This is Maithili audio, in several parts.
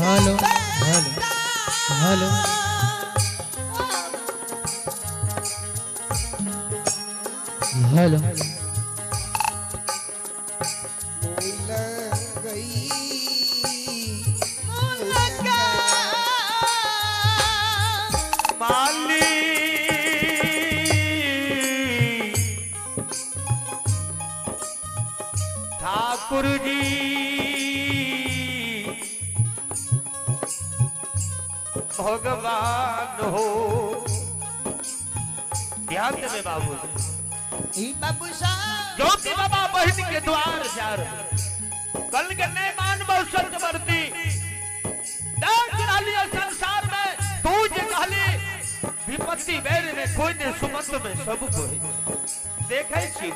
Hello hello hello. Hello Thakur ji भगवान हो। ध्यान देवे बाबू बाबू साहब। ज्योति बाबा बहन के द्वार जा रहे कल के नहीं मान बहुसर्ग बरती संसार में तू जे कहली विपत्ति बेर में कोई ने सुमत में सब कोई देखे छी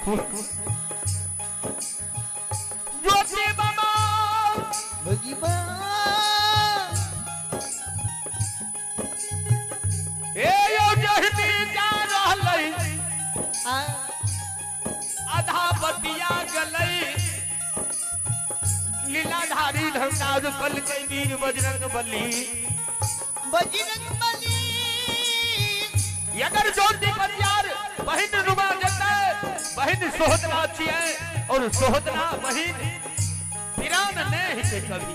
ज्योति बाबा ए यो जहनी जा रहलै आधा बतिया गलै लीलाधारी धर्मराज कल के वीर बजरंग बली बजरंग बली। अगर ज्योति परियार बहिन रुबा जते बहिन सोहदना छिए और सोहदना बहिन पिरान नहीं हिते कभी।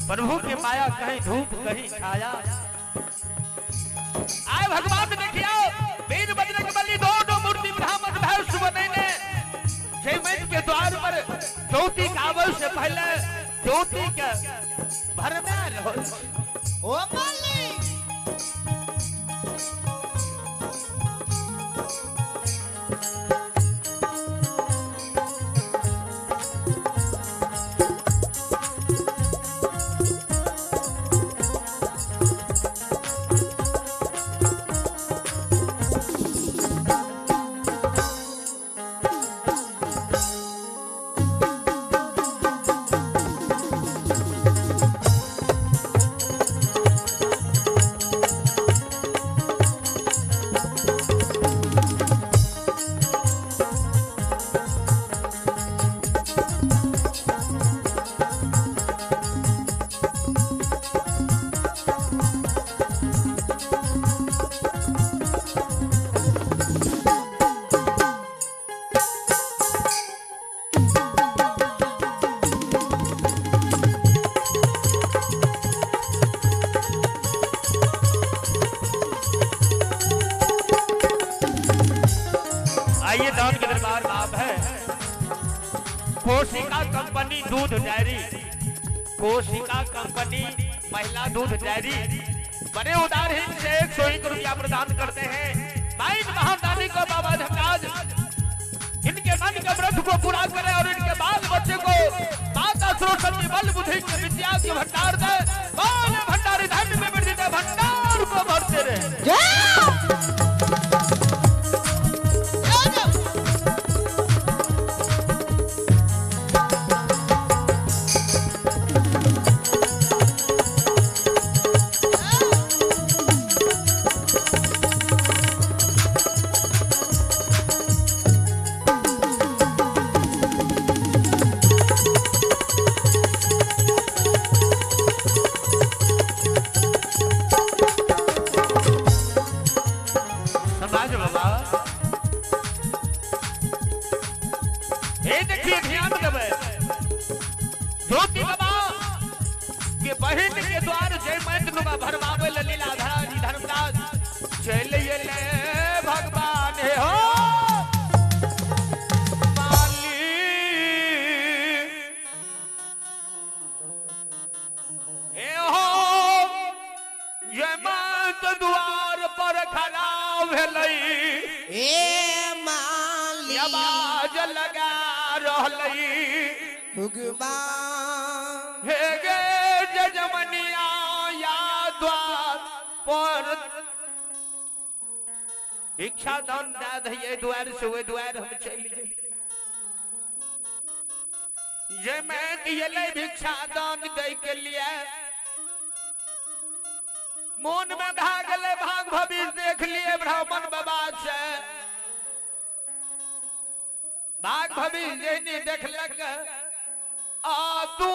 प्रभु के माया कहीं धूप कहीं छाया। आए भगवान देखियो वीर बजरंग बली दोनों मूर्ति ब्राह्मण भैंस बनैने जयमन के द्वार पर ज्योति के आवे से पहले ज्योति के भरमे रहो। ओ मालिक आइए दान के दरबार में आप है। कोशिका कंपनी दूध डेयरी, कोशिका कंपनी महिला दूध डेयरी बड़े उदारहीन से 101 रुपया प्रदान करते हैं। माइन महादानी को बाबा धनराज इनके मन के व्रत को पूरा करे और इनके बाल बच्चे को माता सरस्वती बल बुद्धि के विद्या के भंडार दे। बाल भंडारी धन। बहिन के द्वार जय मैत नुका भरमावे ले लीलाधरा जी धर्मराज चल एले भगवान हे हो माली ए हो जय मैत द्वार पर खड़ा भेलै ए माली आवाज लगा रहलै भगवान हे गे जजमनिया या द्वार पर भिक्षा दान दए दहियै द्वार से ओहि द्वार हम चलि गेल जे मैं दियलै भिक्षा दान दै के लिए मोन में भए गेलै भाग भविष्य देख लिए ब्राह्मण बाबा से भाग भविष्य जेहनी देखलक आ तू